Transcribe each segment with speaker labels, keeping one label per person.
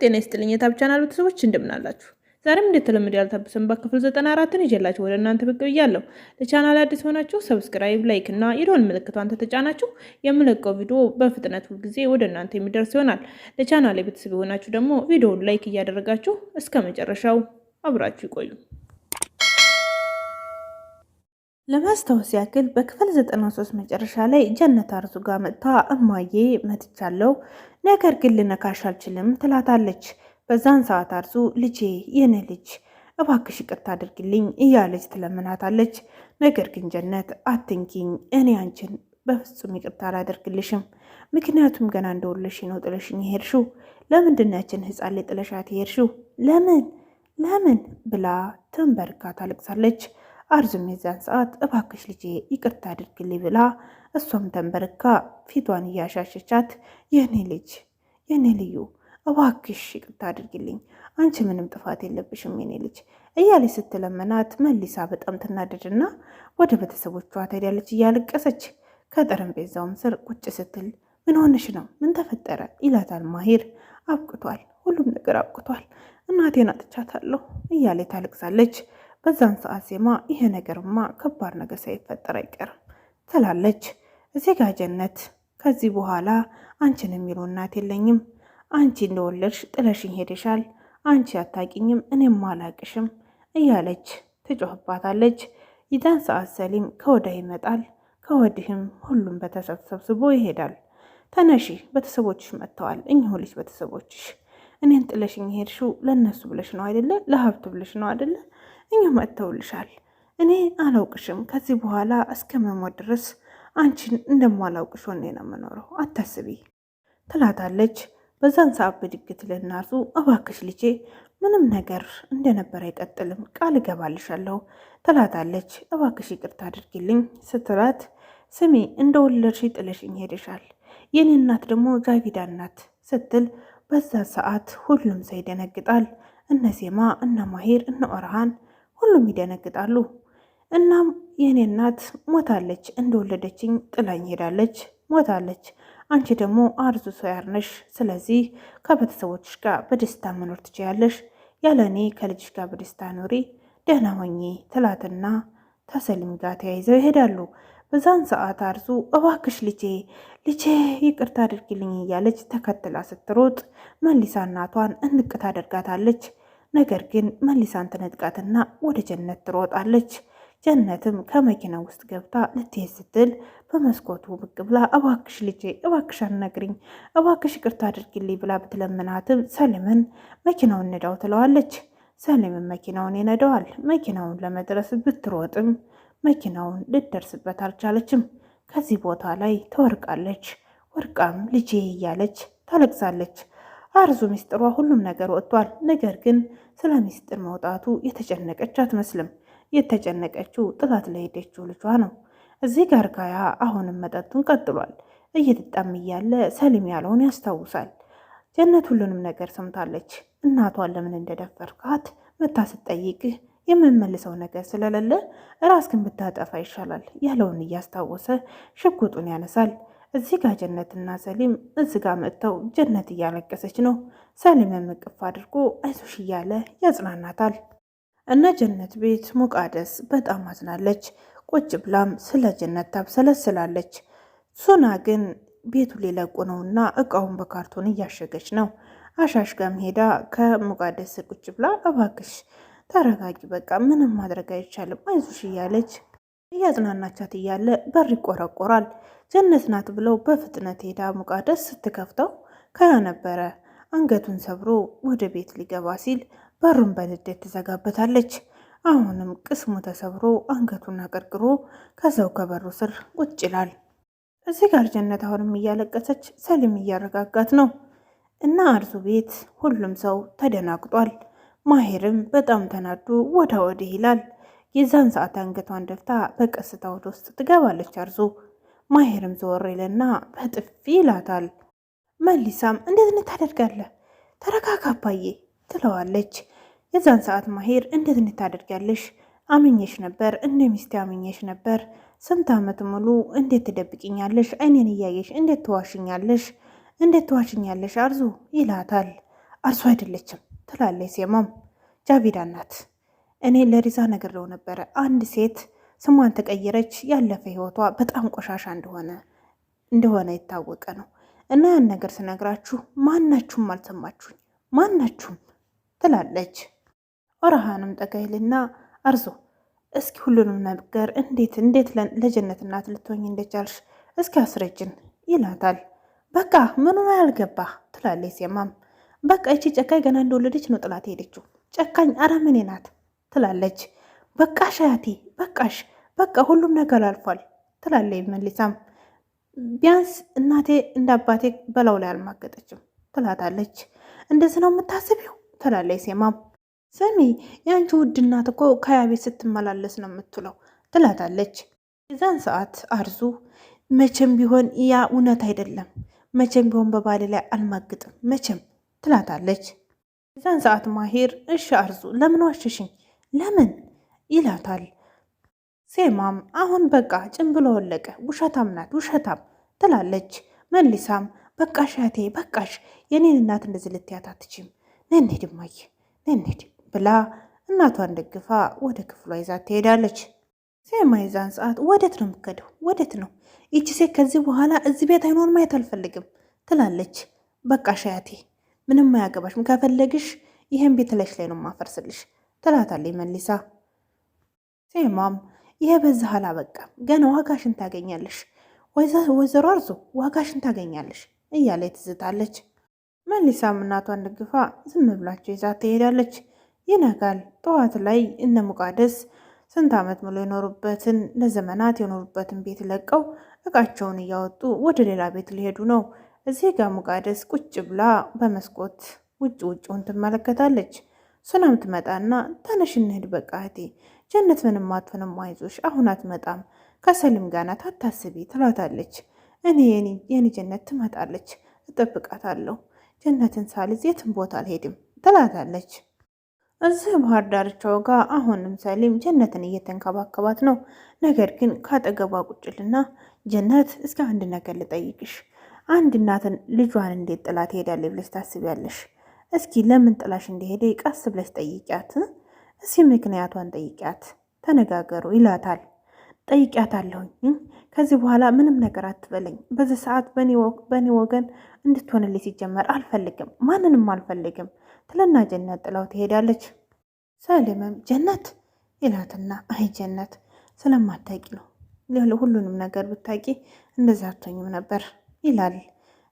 Speaker 1: ጤና ይስጥልኝ የታብ ቻናል ቤተሰቦች እንደምን አላችሁ? ዛሬም እንደተለመደ ያልታበሰ እንባ ክፍል 94ን ይዤላችሁ ወደ እናንተ ብቅ ብያለሁ። ለቻናል አዲስ ሆናችሁ subscribe፣ like እና የደወል ምልክቷን ተተጫናችሁ የምለቀው ቪዲዮ በፍጥነት ሁልጊዜ ወደ እናንተ የሚደርስ ይሆናል። ለቻናል ቤተሰብ የሆናችሁ ደግሞ ቪዲዮውን like እያደረጋችሁ እስከ መጨረሻው አብራችሁ ይቆዩ። ለማስታወስ ያክል በክፍል 93 መጨረሻ ላይ ጀነት አርዙ ጋር መጥታ እማዬ መጥቻለሁ፣ ነገር ግን ልነካሽ አልችልም ትላታለች። በዛን ሰዓት አርዙ ልጄ፣ የኔ ልጅ እባክሽ ይቅርታ አድርግልኝ እያለች ትለምናታለች። ነገር ግን ጀነት አትንኪኝ፣ እኔ አንቺን በፍጹም ይቅርታ አላደርግልሽም፣ ምክንያቱም ገና እንደወለድሽ ነው ጥለሽኝ የሄድሽው። ለምንድን ያችን ህፃን ላይ ጥለሻት የሄድሽው? ለምን ለምን ብላ ተንበርካ ታለቅሳለች። አርዙም የዛን ሰዓት እባክሽ ልጄ ይቅርታ አድርግልኝ ብላ እሷም ተንበርካ ፊቷን እያሻሸቻት የኔ ልጅ የኔ ልዩ እባክሽ ይቅርታ አድርግልኝ፣ አንቺ ምንም ጥፋት የለብሽም የኔ ልጅ እያለች ስትለመናት መሊሳ በጣም ትናደድና ወደ ቤተሰቦቿ ትሄዳለች እያለቀሰች። ከጠረጴዛውም ስር ቁጭ ስትል ምን ሆነሽ ነው? ምን ተፈጠረ? ይላታል ማሂር። አብቅቷል፣ ሁሉም ነገር አብቅቷል፣ እናቴን አጥቻታለሁ እያለች ታለቅሳለች። በዛን ሰዓት ዜማ ይሄ ነገርማ ከባድ ነገር ሳይፈጠር አይቀርም ትላለች። እዚህ ጋ ጀነት ከዚህ በኋላ አንቺን የሚሉ እናት የለኝም፣ አንቺ እንደወለድሽ ጥለሽኝ ሄደሻል፣ አንቺ አታቂኝም፣ እኔም አላቅሽም እያለች ትጮህባታለች። የዛን ሰዓት ሰሊም ከወዳ ይመጣል፣ ከወዲህም ሁሉም ቤተሰብ ሰብስቦ ይሄዳል። ተነሺ ቤተሰቦችሽ መጥተዋል፣ እኚሁ ልጅ ቤተሰቦችሽ እኔን ጥለሽኝ ሄድሽው ለእነሱ ብለሽ ነው አይደለ? ለሀብት ብለሽ ነው አይደለ? እኛ መጥተውልሻል። እኔ አላውቅሽም። ከዚህ በኋላ እስከ መሞት ድረስ አንቺን እንደማላውቅሽ ሆኜ ነው የምኖረው፣ አታስቢ ትላታለች። በዛን ሰዓት ብድግ ትልና እርሱ እባክሽ ልጄ ምንም ነገር እንደነበረ አይቀጥልም፣ ቃል እገባልሻለሁ ትላታለች። እባክሽ ይቅርታ አድርጊልኝ ስትላት ስሚ እንደወለድሽ ጥለሽኝ ሄደሻል፣ የኔ እናት ደግሞ ጃቪዳ ናት ስትል በዛ ሰዓት ሁሉም ሰው ይደነግጣል። እነ ሴማ፣ እነ ማሄር፣ እነ ኦርሃን ሁሉም ይደነግጣሉ። እናም የእኔ እናት ሞታለች፣ እንደወለደችኝ ጥላኝ ሄዳለች፣ ሞታለች። አንቺ ደግሞ አርዙ ሶያር ነሽ። ስለዚህ ከቤተሰቦችሽ ጋር በደስታ መኖር ትችያለሽ። ያለ እኔ ከልጅሽ ጋር በደስታ ኑሪ፣ ደህና ሆኚ ትላትና ተሰሊም ጋር ተያይዘው ይሄዳሉ። በዛን ሰዓት አርዙ እባክሽ ልጄ ልጄ ይቅርታ አድርጊልኝ እያለች ተከትላ ስትሮጥ መሊሳ እናቷን እንቅ ታደርጋታለች። ነገር ግን መሊሳን ትነጥቃትና ወደ ጀነት ትሮጣለች። ጀነትም ከመኪና ውስጥ ገብታ ልትሄድ ስትል በመስኮቱ ብቅ ብላ እባክሽ ልጄ እባክሽ አናግሪኝ፣ እባክሽ ይቅርታ አድርጊልኝ ብላ ብትለምናትም ሰሊምን መኪናውን ንዳው ትለዋለች። ሰሊምን መኪናውን ይነዳዋል። መኪናውን ለመድረስ ብትሮጥም መኪናውን ልትደርስበት አልቻለችም። ከዚህ ቦታ ላይ ትወርቃለች። ወርቃም ልጄ እያለች ታለቅሳለች። አርዙ ሚስጥሯ ሁሉም ነገር ወጥቷል። ነገር ግን ስለ ሚስጥር መውጣቱ የተጨነቀች አትመስልም። የተጨነቀችው ጥላት ለሄደችው ልጇ ነው። እዚህ ጋር ካያ አሁንም መጠጡን ቀጥሏል። እየጠጣም እያለ ሰሊም ያለውን ያስታውሳል። ጀነት ሁሉንም ነገር ሰምታለች። እናቷን ለምን እንደደፈርካት መታ ስትጠይቅህ የምመልሰው ነገር ስለሌለ ራስህን ብታጠፋ ይሻላል ያለውን እያስታወሰ ሽጉጡን ያነሳል። እዚህ ጋር ጀነትና ሰሊም እዚህ ጋር መጥተው ጀነት እያለቀሰች ነው። ሰሊምም እቅፍ አድርጎ አይዞሽ እያለ ያጽናናታል። እነ ጀነት ቤት ሙቃደስ በጣም አዝናለች። ቁጭ ብላም ስለ ጀነት ታብሰለስላለች። ሱና ግን ቤቱ ሊለቁ ነውና እቃውን በካርቶን እያሸገች ነው። አሻሽጋም ሄዳ ከሙቃደስ ቁጭ ብላ እባክሽ ተረጋጊ፣ በቃ ምንም ማድረግ አይቻልም፣ አይዞሽ እያለች እያጽናናቻት እያለ በር ይቆረቆራል። ጀነት ናት ብለው በፍጥነት ሄዳ ሙቃደስ ስትከፍተው ከያ ነበረ። አንገቱን ሰብሮ ወደ ቤት ሊገባ ሲል በሩን በንዴት ትዘጋበታለች። አሁንም ቅስሙ ተሰብሮ አንገቱን አቀርቅሮ ከዛው ከበሩ ስር ቁጭ ይላል። እዚህ ጋር ጀነት አሁንም እያለቀሰች ሰሊም እያረጋጋት ነው። እና አርዙ ቤት ሁሉም ሰው ተደናግጧል። ማሄርም በጣም ተናዶ ወዳ ወዲህ ይላል። የዛን ሰዓት አንገቷን ደፍታ በቀስታ ወደ ውስጥ ትገባለች አርዙ። ማሄርም ዘወር ይልና በጥፊ ይላታል። መሊሳም እንዴት እንታደርጋለህ? ተረጋጋ አባዬ ትለዋለች። የዛን ሰዓት ማሄር እንዴት እንታደርጋለሽ? አምኜሽ ነበር፣ እንደ ሚስቴ አምኜሽ ነበር። ስንት ዓመት ሙሉ እንዴት ትደብቅኛለሽ? አይኔን እያየሽ እንዴት ትዋሽኛለሽ? እንዴት ትዋሽኛለሽ አርዙ ይላታል። አርሱ አይደለችም ትላለች። ሴማም ጃቪዳ ናት። እኔ ለሪዛ ነግሬው ነበረ። አንድ ሴት ስሟን ተቀየረች፣ ያለፈ ህይወቷ በጣም ቆሻሻ እንደሆነ የታወቀ ነው። እና ያን ነገር ስነግራችሁ ማናችሁም አልሰማችሁኝ፣ ማናችሁም ትላለች። ኦርሃንም ጠጋይልና አርዞ እስኪ ሁሉንም ነገር እንዴት እንዴት ለጀነት እናት ልትሆኝ እንደቻልሽ እስኪ አስረጅን ይላታል። በቃ ምኑን ያልገባ ትላለች ሴማም። በቃ ይቺ ጨካኝ ገና እንደወለደች ነው ጥላት ሄደችው። ጨካኝ አረመኔ ናት ትላለች። በቃሽ አያቴ በቃሽ፣ በቃ ሁሉም ነገር አልፏል ትላለች መሊሳም። ቢያንስ እናቴ እንደ አባቴ በላው ላይ አልማገጠችም ትላታለች። እንደዚህ ነው የምታስቢው ትላለች ሴማም። ስሚ የአንቺ ውድ እናት እኮ ከያ ቤት ስትመላለስ ነው የምትውለው ትላታለች። የዛን ሰዓት አርዙ መቼም ቢሆን ያ እውነት አይደለም፣ መቼም ቢሆን በባሌ ላይ አልማግጥም መቼም ትላታለች። የዛን ሰዓት ማሄር እሺ አርዙ ለምን ዋሸሽኝ ለምን ይላታል። ሴማም አሁን በቃ ጭንብሎ ወለቀ፣ ውሸታም ናት ውሸታም ትላለች። መልሳም በቃሽ እህቴ በቃሽ፣ የኔን እናት እንደዚህ ልትያት አትችም፣ ነይ እንሂድ እማዬ ነይ እንሂድ ብላ እናቷን ደግፋ ወደ ክፍሏ ይዛት ትሄዳለች። ሴማ የዛን ሰዓት ወዴት ነው የምትከደው? ወዴት ነው ይቺ ሴት ከዚህ በኋላ እዚህ ቤት አይኗን ማየት አልፈልግም ትላለች። በቃ ሻያቴ ምንም አያገባሽም፣ ከፈለግሽ ይህን ቤት ላይሽ ላይ ነው ማፈርስልሽ ትላታለች መልሳ። ሴማም ይሄ በዚህ አላበቃም፣ ገና ዋጋሽን ታገኛለሽ ወይዘሮ አርዞ ዋጋሽን ታገኛለሽ እያለ ትዝታለች። መሊሳም እናቷን ደግፋ ዝም ብላቸው ይዛ ትሄዳለች። ይነጋል። ጠዋት ላይ እነ ሙቃደስ ስንት ዓመት ሙሉ የኖሩበትን ለዘመናት የኖሩበትን ቤት ለቀው እቃቸውን እያወጡ ወደ ሌላ ቤት ሊሄዱ ነው። እዚህ ጋር ሙቃደስ ቁጭ ብላ በመስኮት ውጭ ውጭውን ትመለከታለች። ሱናም ትመጣና ተነሽ እንሂድ በቃ እህቴ ጀነት ምንም አትሆንም፣ አይዞሽ አሁን አትመጣም ከሰሊም ጋር ናት አታስቢ ትላታለች። እኔ የኔ ጀነት ትመጣለች፣ እጠብቃታለሁ። ጀነትን ሳልይዝ የትም ቦታ አልሄድም ትላታለች። እዚህ ባህር ዳርቻው ጋር አሁንም ሰሊም ጀነትን እየተንከባከባት ነው። ነገር ግን ካጠገቧ ቁጭልና ጀነት እስከ አንድ ነገር ልጠይቅሽ፣ አንድ እናትን ልጇን እንዴት ጥላ ትሄዳለች ብለሽ ታስቢያለሽ? እስኪ ለምን ጥላሽ እንደሄደ ቀስ ብለሽ ጠይቂያት፣ እስኪ ምክንያቷን ጠይቂያት፣ ተነጋገሩ ይላታል። ጠይቂያታለሁኝ ከዚህ በኋላ ምንም ነገር አትበለኝ። በዚህ ሰዓት በእኔ ወገን እንድትሆንልኝ ሲጀመር አልፈልግም፣ ማንንም አልፈልግም ትለና ጀነት ጥላው ትሄዳለች። ሰሊምም ጀነት ይላትና አይ ጀነት ስለማታቂ ነው ሁሉንም ነገር ብታቂ እንደዛ አትሆኝም ነበር ይላል።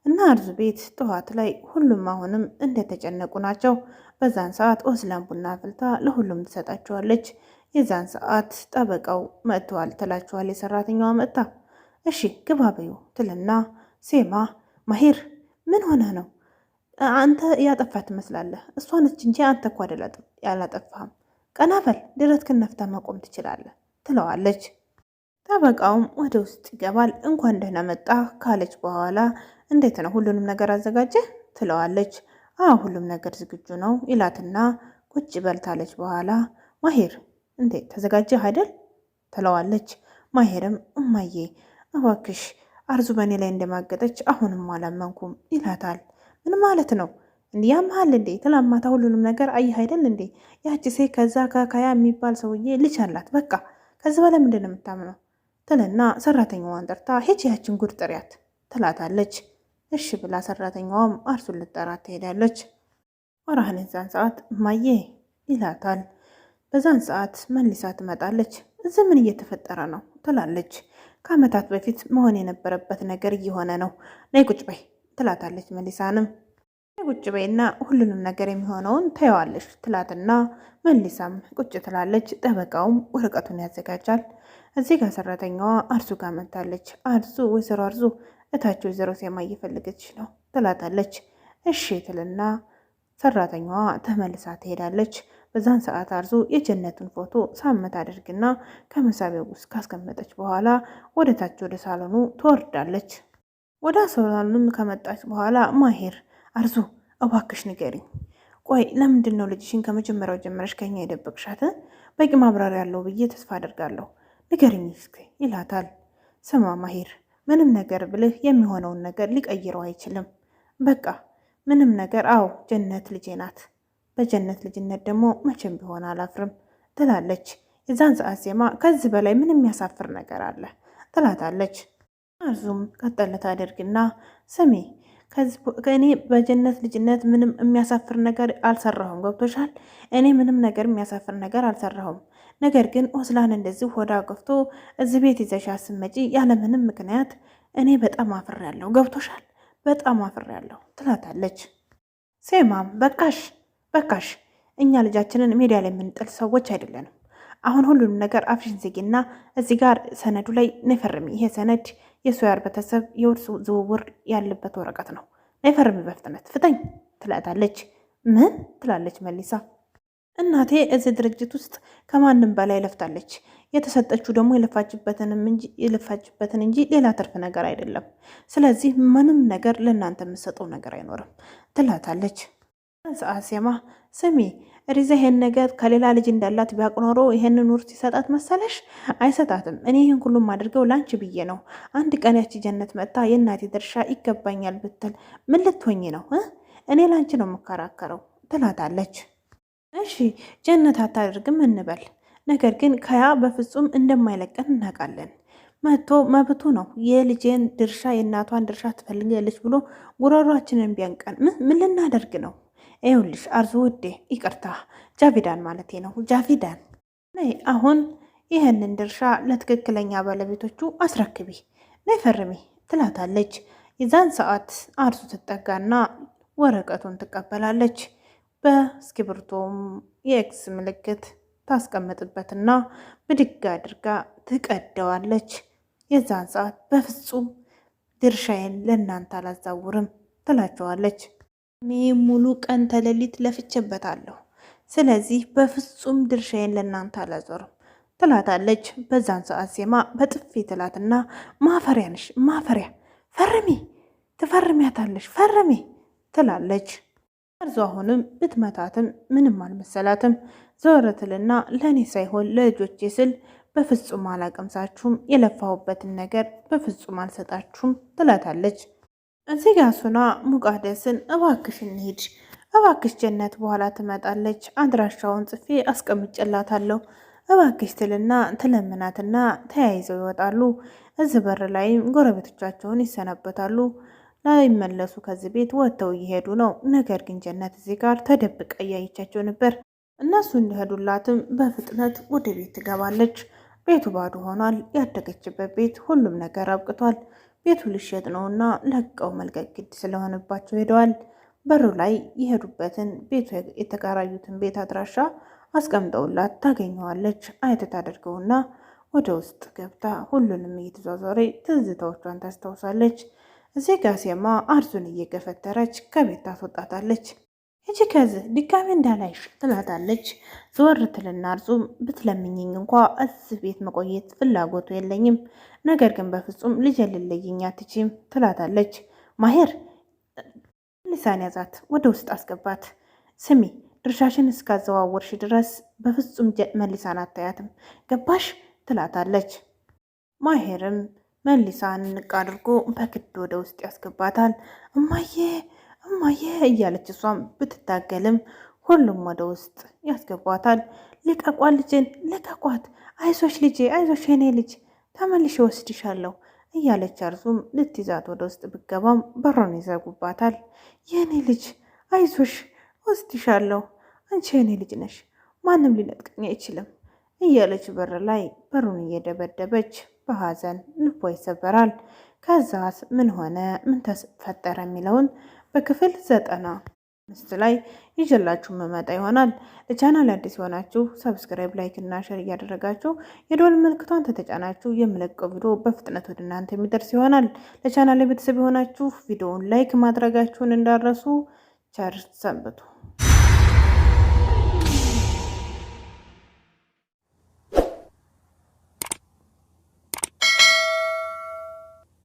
Speaker 1: እና አርዙ ቤት ጠዋት ላይ ሁሉም አሁንም እንደተጨነቁ ናቸው። በዛን ሰዓት ኦዝላን ቡና አፍልታ ለሁሉም ትሰጣቸዋለች። የዛን ሰዓት ጠበቃው መጥተዋል ትላቸዋል። የሰራተኛዋ መጥታ እሺ ግባ በዩ ትልና ሴማ ማሄር ምን ሆነ ነው አንተ ያጠፋ ትመስላለህ። እሷ ነች እንጂ አንተ እኮ አይደል ያላጠፋህም። ቀና በል ደረትህን ነፍተህ መቆም ትችላለህ ትለዋለች። ጠበቃውም ወደ ውስጥ ይገባል። እንኳን ደህና መጣ ካለች በኋላ እንዴት ነው ሁሉንም ነገር አዘጋጀ ትለዋለች። አዎ ሁሉም ነገር ዝግጁ ነው ይላትና ቁጭ በልታለች። በኋላ ማሄር እንዴት ተዘጋጀህ አይደል ትለዋለች። ማሄርም እማዬ እባክሽ አርዙ በእኔ ላይ እንደማገጠች አሁንም አላመንኩም ይላታል። ምን ማለት ነው? ያመሃል እንዴ? ትላንት ማታ ሁሉንም ነገር አየህ አይደል እንዴ? ያቺ ሴት ከዛ ከካያ የሚባል ሰውዬ ልጅ አላት። በቃ ከዚህ በላይ ምንድን ነው የምታምነው? ትልና ሰራተኛዋን ጠርታ ሂጂ ያችን ጉድ ጥሪያት ትላታለች። እሺ ብላ ሰራተኛዋም አርሱን ልጠራት ትሄዳለች። ወራህን የዛን ሰዓት እማዬ ይላታል። በዛን ሰዓት መልሳ ትመጣለች። እዚህ ምን እየተፈጠረ ነው ትላለች። ከዓመታት በፊት መሆን የነበረበት ነገር እየሆነ ነው፣ ነይ ቁጭ በይ ትላታለች። መሊሳንም ቁጭ በይና ሁሉንም ነገር የሚሆነውን ታየዋለሽ ትላትና መሊሳም ቁጭ ትላለች። ጠበቃውም ወረቀቱን ያዘጋጃል። እዚህ ጋር ሰራተኛዋ አርሱ ጋር መታለች። አርሱ ወይዘሮ አርዙ እታች ወይዘሮ ሴማ እየፈለገች ነው ትላታለች። እሺ ትልና ሰራተኛዋ ተመልሳ ትሄዳለች። በዛን ሰዓት አርዙ የጀነትን ፎቶ ሳመት አድርግና ከመሳቢያው ውስጥ ካስቀመጠች በኋላ ወደ ታች ወደ ሳሎኑ ትወርዳለች። ወደ ሳሎኑም ከመጣች በኋላ ማሄር አርዙ እባክሽ ንገሪኝ፣ ቆይ ለምንድን ነው ልጅሽን ከመጀመሪያው ጀምረሽ ከኛ የደበቅሻት? በቂ ማብራሪያ ያለው ብዬ ተስፋ አደርጋለሁ። ንገሪኝ እስኪ ይላታል። ስማ ማሄር፣ ምንም ነገር ብልህ የሚሆነውን ነገር ሊቀይረው አይችልም። በቃ ምንም ነገር አዎ ጀነት ልጄ ናት፣ በጀነት ልጅነት ደግሞ መቼም ቢሆን አላፍርም ትላለች። የዛን ሰዓት ዜማ ከዚህ በላይ ምን የሚያሳፍር ነገር አለ ትላታለች። አርዙም ቀጠለ ታደርግና ስሚ እኔ በጀነት ልጅነት ምንም የሚያሳፍር ነገር አልሰራሁም። ገብቶሻል? እኔ ምንም ነገር የሚያሳፍር ነገር አልሰራሁም። ነገር ግን ኦስላን እንደዚህ ሆዳ ገፍቶ እዚህ ቤት ይዘሻ ስትመጪ ያለምንም ምክንያት እኔ በጣም አፍሬያለሁ። ገብቶሻል? በጣም አፍሬያለሁ ትላታለች። ሴማም በቃሽ በቃሽ፣ እኛ ልጃችንን ሜዳ ላይ የምንጥል ሰዎች አይደለንም። አሁን ሁሉንም ነገር አፍሽን ዝጊና እዚህ ጋር ሰነዱ ላይ ነፈርሚ። ይሄ ሰነድ የሶያር ቤተሰብ የውርስ ዝውውር ያለበት ወረቀት ነው። ነፈርሚ በፍጥነት ፍጠኝ ትላታለች። ምን ትላለች መሊሳ። እናቴ እዚህ ድርጅት ውስጥ ከማንም በላይ ለፍታለች። የተሰጠችው ደግሞ የለፋችበትን እንጂ ሌላ ትርፍ ነገር አይደለም። ስለዚህ ምንም ነገር ለእናንተ የምሰጠው ነገር አይኖርም ትላታለች። ሰዓት ስሚ ሪዛ ይሄን ነገር ከሌላ ልጅ እንዳላት ቢያውቅ ኖሮ ይሄንን ውርስ ይሰጣት መሰለሽ? አይሰጣትም። እኔ ይህን ሁሉም አድርገው ላንቺ ብዬ ነው። አንድ ቀን ያቺ ጀነት መጥታ የእናቴ ድርሻ ይገባኛል ብትል ምን ልትሆኝ ነው? እኔ ላንቺ ነው የምከራከረው ትላታለች። እሺ ጀነት አታደርግም እንበል፣ ነገር ግን ከያ በፍጹም እንደማይለቀን እናውቃለን። መጥቶ መብቱ ነው የልጄን ድርሻ የእናቷን ድርሻ ትፈልጋለች ብሎ ጉሮሯችንን ቢያንቀን ምን ልናደርግ ነው? ይኸውልሽ አርዙ ውዴ፣ ይቅርታ ጃቪዳን ማለቴ ነው። ጃቪዳን ነይ አሁን ይህንን ድርሻ ለትክክለኛ ባለቤቶቹ አስረክቢ፣ ነይ ፈርሚ ትላታለች። የዛን ሰዓት አርዙ ትጠጋና ወረቀቱን ትቀበላለች። በእስክሪብቶም የ X ምልክት ታስቀምጥበትና ብድግ አድርጋ ትቀደዋለች። የዛን ሰዓት በፍጹም ድርሻዬን ለእናንተ አላዛውርም ትላቸዋለች። እኔ ሙሉ ቀን ተሌሊት ለፍቼበታለሁ። ስለዚህ በፍጹም ድርሻዬን ለእናንተ አላዞርም ትላታለች። በዛን ሰዓት ዜማ በጥፊ ትላትና ማፈሪያ ነሽ ማፈሪያ፣ ፈርሚ፣ ትፈርሚያታለሽ፣ ፈርሚ ትላለች። እርዙ አሁንም ብትመታትም ምንም አልመሰላትም። ዘወር ትልና ለእኔ ሳይሆን ለልጆቼ ስል በፍጹም አላቀምሳችሁም፣ የለፋሁበትን ነገር በፍጹም አልሰጣችሁም ትላታለች። እዚህ ጋ ሱና ሙቃደስን እባክሽ እንሂድ፣ እባክሽ ጀነት በኋላ ትመጣለች፣ አድራሻውን ጽፌ አስቀምጬላታለሁ እባክሽ ትልና ትለምናትና ተያይዘው ይወጣሉ። እዚህ በር ላይም ጎረቤቶቻቸውን ይሰናበታሉ። ላይመለሱ ከዚህ ቤት ወጥተው እየሄዱ ነው። ነገር ግን ጀነት እዚህ ጋር ተደብቃ እያየቻቸው ነበር። እነሱ እንደሄዱላትም በፍጥነት ወደ ቤት ትገባለች። ቤቱ ባዶ ሆኗል። ያደገችበት ቤት ሁሉም ነገር አብቅቷል። ቤቱ ሊሸጥ ነውና ለቀው መልቀቅ ግድ ስለሆነባቸው ሄደዋል። በሩ ላይ የሄዱበትን ቤቱ የተከራዩትን ቤት አድራሻ አስቀምጠውላት ታገኘዋለች። አይተ ታደርገውና ወደ ውስጥ ገብታ ሁሉንም እየተዟዟረ ትዝታዎቿን ታስታውሳለች። እዚህ ጋ ሴማ አርዙን እየገፈተረች ከቤት ታስወጣታለች። ሂጂ ከዚህ ድጋሜ እንዳላይሽ ትላታለች። ዘወር ትልና አርዙም ብትለምኝኝ እንኳ እዚህ ቤት መቆየት ፍላጎቱ የለኝም፣ ነገር ግን በፍጹም ልጅ ልለይኝ አትችይም ትላታለች። ማሄር ሊሳን ያዛት፣ ወደ ውስጥ አስገባት። ስሚ ድርሻሽን እስካዘዋወርሽ ድረስ በፍጹም መሊሳን አታያትም፣ ገባሽ? ትላታለች። ማሄርም መሊሳን ንቅ አድርጎ በግድ ወደ ውስጥ ያስገባታል። እማዬ እማዬ እያለች እሷም ብትታገልም ሁሉም ወደ ውስጥ ያስገቧታል። ልቀቋት ልጄን ልቀቋት፣ አይዞሽ ልጄ፣ አይዞሽ የኔ ልጅ ተመልሼ ወስድሻለሁ እያለች አርዙም ልትይዛት ወደ ውስጥ ብገባም በሩን ይዘጉባታል። የኔ ልጅ አይዞሽ፣ ወስድሻለሁ፣ አንቺ የኔ ልጅ ነሽ፣ ማንም ሊነጥቀኝ አይችልም እያለች በር ላይ በሩን እየደበደበች በሀዘን ልቧ ይሰበራል። ከዛስ ምን ሆነ ምን ተፈጠረ የሚለውን በክፍል 95 ላይ ይዤላችሁ መመጣ ይሆናል። ለቻናል አዲስ የሆናችሁ subscribe፣ like እና share እያደረጋችሁ የደወል ምልክቷን ተተጫናችሁ የምለቀው ቪዲዮ በፍጥነት ወደ እናንተ የሚደርስ ይሆናል። ለቻናል ቤተሰብ የሆናችሁ ቪዲዮውን like ማድረጋችሁን እንዳትረሱ። ቸር ሰንብቱ።